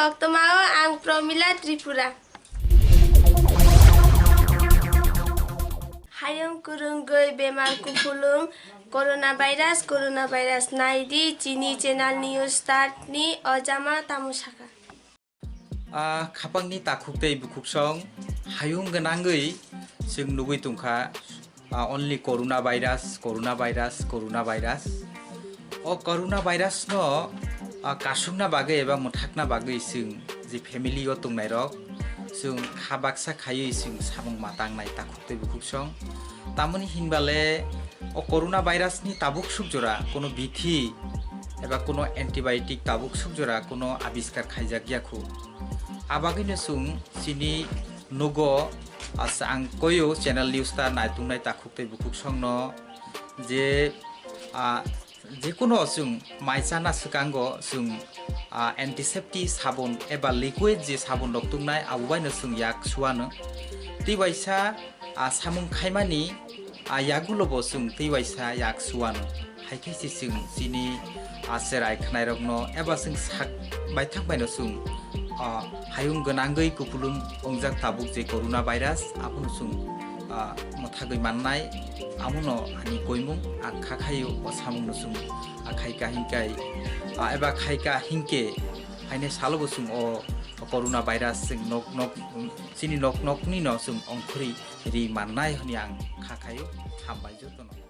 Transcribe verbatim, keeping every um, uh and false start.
Koktwmao ang Promila Tripura. Hayung kwrwngwi bemar kupulung, coronavirus, coronavirus. Naidi chini channel News Start ni o jama tamo sakha. A khapangni takhuk tei bukhuksong hayung gwnangwi chwng nugwi tongkha, a, only corona virus, corona virus, corona virus. O corona virus no, a, kasukna bagwi eba mwthakna bagwi chwng je family o tongnairok chwng kha baksa khaiwi chwng samung ma tangnai takhuk tei bukhuksong. Tamoni hinbale o corona virus ni tabuk sukjora kono bithi eba kono antibiotic tabuk sukjora kono abiskar khaijak yakhu. Abagwino chwng chini nugo, asa ang koyo channel News Star naitungnai takhuk tei bukhuksongno je, a, jekuno chwng mai chana swkango chwng, a, antiseptic sabun eba liquid je sabun rok tungnai abo baino chwng yak suano. Tei waisa, a, samung khaimani, a, yagulo bo chwng tei waisa yak suano. Hai khe se chwng chini, a, cherai khwnairokno eba chwng sak baithang baino chwng, a, hayung gwnangwi kupulung wngjak tabuk je corona virus abono chwng, a, mwthagwi mannai. Amono ani koimung ang kha khaio o samungno chwng, a, khaika hinkai, a, eba khaika hinke haine salobo chwng o corona virus chwng nok nok chini nok nokni no chwng ongkhorwi ri mannai hwnwi ang kha khaio. Hambai jotono.